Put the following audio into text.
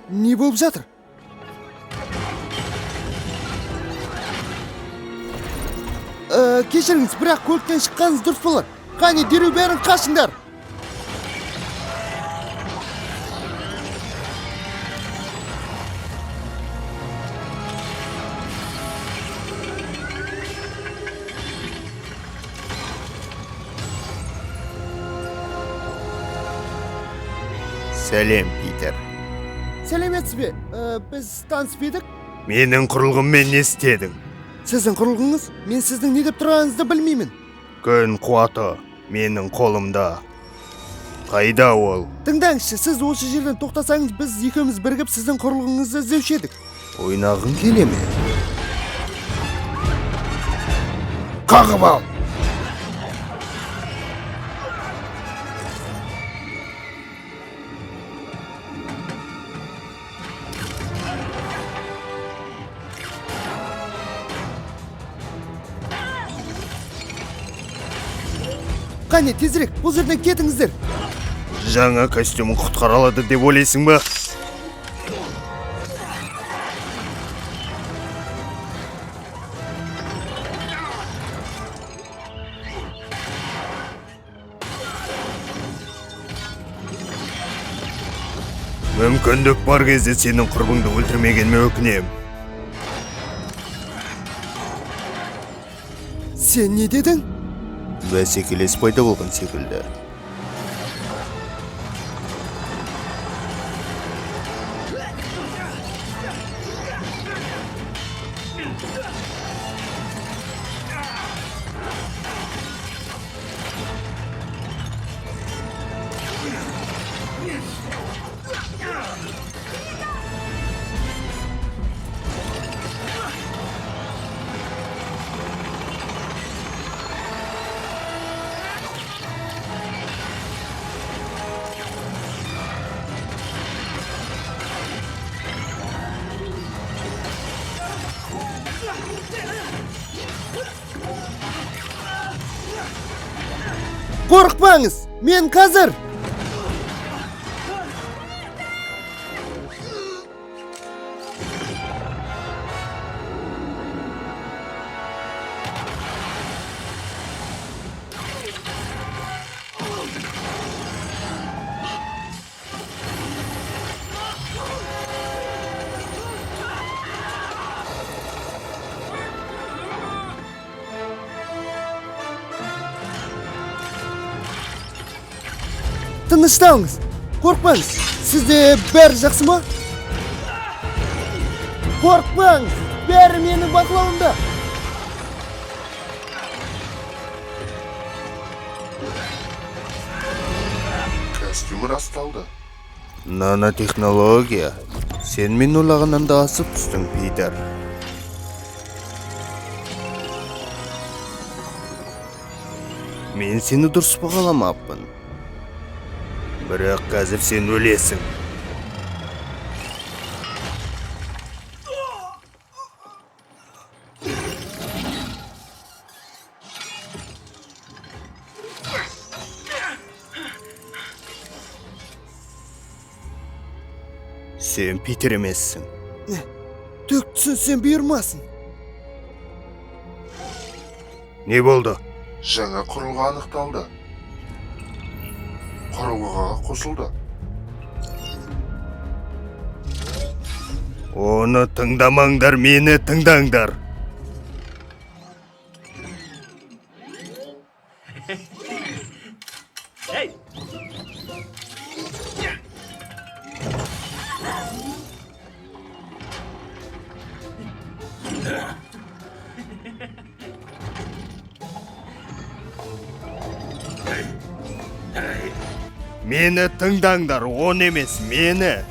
Не болып жатыр? Кешіріңіз, бірақ көліктен шыққаныңыз дұрыс болар. Қане, дереу бәрін қашыңдар. Сәлем, Питер. Сәлеметсіз бе? Біз танысып едік. Менің құрылғыммен не істедің? Сіздің құрылғыңыз? Мен сіздің не деп тұрғаныңызды білмеймін. Күн қуаты менің қолымда. Қайда ол? Тыңдаңызшы, сіз осы жерден тоқтасаңыз, біз екеуміз бірігіп сіздің құрылғыңызды іздеуші едік. Ойнағың келе ме? Қағып ал! Қане, тезірек, бұл жерден кетіңіздер. Жаңа костюмін құтқара алады деп ойлайсың ба? Мүмкіндік бар кезде сенің құрбыңды өлтірмегеніме өкінемін. Сен не дедің? Бәсекелес пайда болған секілді. Қорықпаңыз, мен қазір. Тынышталыңыз, қорықпаңыз. Сізде бәрі жақсы ма? Қорықпаңыз, бәрі менің бақылауымда. Костюм расталды. Нанотехнология. Сен мен ойлағаннан да асып түстің, Питер. Мен сені дұрыс бағаламаппын. Бірақ қазір сен өлесің. Сен Питер емессің. Түк түсінсем бұйырмасын. Не болды? Жаңа құрылғы анықталды. Құрылғыға қосылды. Оны тыңдамаңдар, мені тыңдаңдар. Мені тыңдаңдар, оны емес, мені.